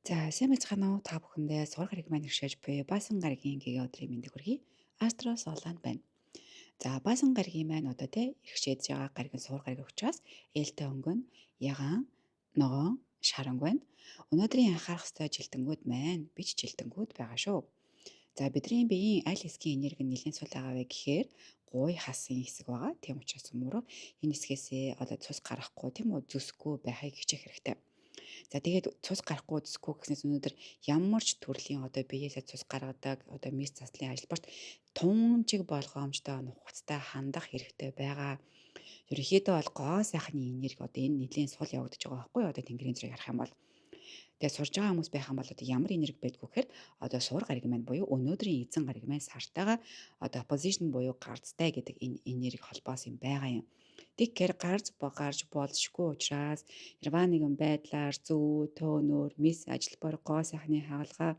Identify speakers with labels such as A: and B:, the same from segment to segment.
A: За, сайн байцгаана уу? Та бүхэндээ сур гариг маань иршээж буй Баасан гарагийн гэгээ өдрийн мэндийг хүргэе. Астро Солан байна. За, Баасан гарагийн маань одоо те иршээж байгаа гарагийн сур гараг учраас ээлтэй өнгө нь ягаан, ногоон, шаранг байна. Өнөөдрийн анхаарах ёстой жилтэнгүүд маань бич жилтэнгүүд байгаа шүү. За, бидний биеийн аль хэсгийн энерги нь нэлээд сул байгаа вэ гэхээр гуй хасын хэсэг байгаа. Тийм учраас мөрөө энэ хэсгээсээ одоо цус гаргахгүй, тийм үү, зүсгүй байхыг хичээх хэрэгтэй. За, тэгээд цус гарахгүй, зүсгүй гэснээс өнөөдөр ямар ч төрлийн одоо биеэсээ цус гаргадаг одоо мис заслын ажилбарт тунчиг болгоомжтой, нухацтай хандах хэрэгтэй байгаа. Ерөнхийдөө бол гоо сайхны энерги одоо энэ нэлийн сул явагдаж байгаа байхгүй юу? Одоо тэнгэрийн зэрэг харах юм бол. Тэгээд сурж байгаа хүмүүс байх юм бол одоо ямар энерги байдгүй гэхээр одоо сур гариг маань буюу өнөөдрийн эзэн гариг маань сартайгаа одоо opposition буюу гарцтай гэдэг энэ энерги холбоос юм байгаа юм. Тэгэхээр гарч гарч болшгүй учраас хэрвээ нэгэн байдлаар зүү, төөнөр, мис ажилбар, гоо сайхны хагалгаа,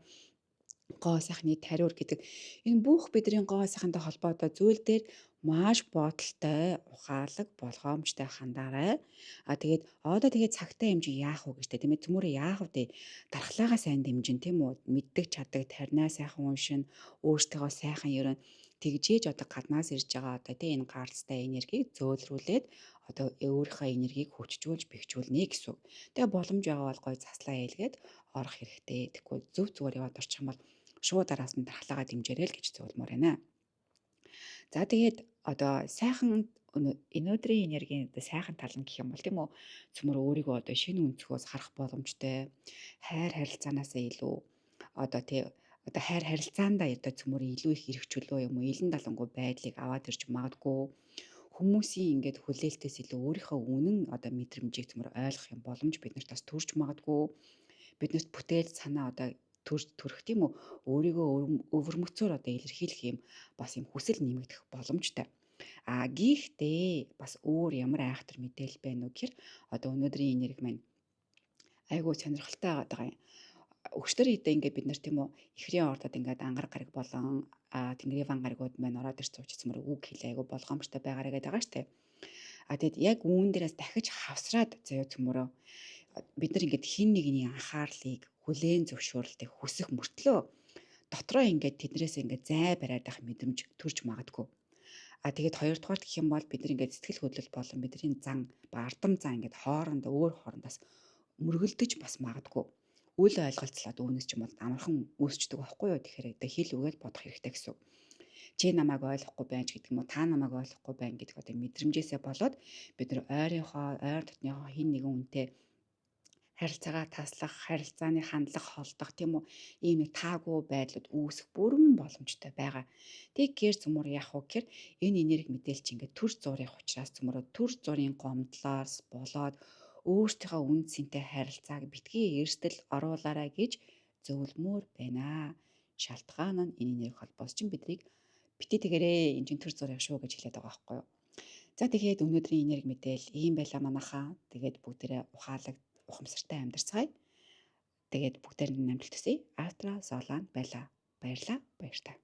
A: гоо сайхны тариур гэдэг энэ бүх бидний гоо сайхантай холбоотой зүйл дээр маш бодолтой, ухаалаг, болгоомжтой хандаарай. А тэгээд одоо тэгээд цагтаа хэмжээ яах вэ гэж, тийм ээ, цөмөрөө яах вэ? Дархлаагаа сайн дэмжин, тийм үү? Мэддэг, чаддаг, тарнаа сайхан уншин, өөртөө сайхан ерөн тэгжээж одоо гаднаас ирж байгаа одоо тийм энэ гарцтай энергийг зөөлрүүлээд одоо өөрийнхөө энергийг хүчжүүлж бэхжүүлнэ гэсэн үг. Тэгээ боломж байгаа бол гой заслаа ээлгээд орох хэрэгтэй. Тэгэхгүй зөв зүгээр яваад орчих юм бол шууд араас нь дархлаагаа дэмжээрэй л гэж зөвлөмөр байна. За, тэгээд одоо сайхан өнөөдрийн энергийн одоо сайхан тал нь гэх юм бол, тийм үү, цөмөр өөрийгөө одоо шинэ өнцгөөс харах боломжтой, хайр харилцаанаасаа илүү одоо тий одоо хайр харилцаандаа одоо цөмөр илүү их эрх чөлөө юм уу, илэн далангуй байдлыг аваад ирж магадгүй, хүмүүсийн ингээд хүлээлтээс илүү өөрийнхөө үнэн одоо мэдрэмжийг цөмөр ойлгох юм боломж биднэрт бас төрж магадгүй, биднэрт бүтээл санаа одоо төрж төрөх, тийм үү, өөрийгөө өвөрмөцөөр одоо илэрхийлэх юм бас юм хүсэл нэмэгдэх боломжтой. А гэхдээ бас өөр ямар айхтар мэдээлэл байна уу гэхээр одоо өнөөдрийн энерги маань айгүй сонирхолтой байгаа юм. Өчтөр хэдэ ингээд бид нар, тийм үү, ихрийн ордод ингээд ангар гараг болон тэнгэрийн ван гарагуд маань ороод ирсэн учраас мөр үг хэлээ айгүй болгоомжтой байгаарэ гэдэг байгаа штэ. А тэгэд яг үүн дээрээс дахиж хавсраад заяа, цөмөрөө бид нар ингээд хин нэгний анхаарлыг, хүлээн зөвшөөрлтийг хүсэх мөртлөө дотроо ингээд тэднээс ингээд зай бариад байх мэдрэмж төрж магадгүй. А тэгээд хоёрдугаар гэх юм бол бид нар ингээд сэтгэл хөдлөл болон бидний зан бардам зан ингээд хоорондоо өөр хоорондоос мөргөлдөж бас магадгүй. Үл ойлголцлоод үүнээс ч юм бол амархан үүсчдэг байхгүй юу? Тэгэхээр одоо хэл үгээл бодох хэрэгтэй гэсэн үг. Чи намайг ойлгохгүй байна ч гэдэг юм уу, та намайг ойлгохгүй байна гэдэг одоо мэдрэмжээсээ болоод бид нар ойрынхоо, ойр дотныхоо хин нэгэн үнтэй харилцаагаа таслах, харилцааны хандлага холдох, тийм үү, ийм нэг таагүй байдлууд үүсэх бүрэн боломжтой байгаа. Тэгэхээр цөмөр яах вэ гэхээр энэ энерги мэдээлэл чинь ингээд төр зуурын учраас цөмөрөө төр зурын гомдлоос болоод өөрсдийнхөө үн цэнтэй харилцааг битгий эрсдэл оруулаарай гэж зөвлөмөр байна. Шалтгаан нь энэ энерги холбоос чинь биднийг бити тэгэрээ, энэ чинь төр зураг шүү гэж хэлээд байгаа байхгүй юу? За, тэгээд өнөөдрийн энерги мэдээл ийм байлаа, манайхаа. Тэгээд бүгдээрээ ухаалаг, ухамсартай амьдарцгаая. Тэгээд бүгдээр нь амжилт хүсье. Астра Солан байлаа. Баярлалаа. Баяртай.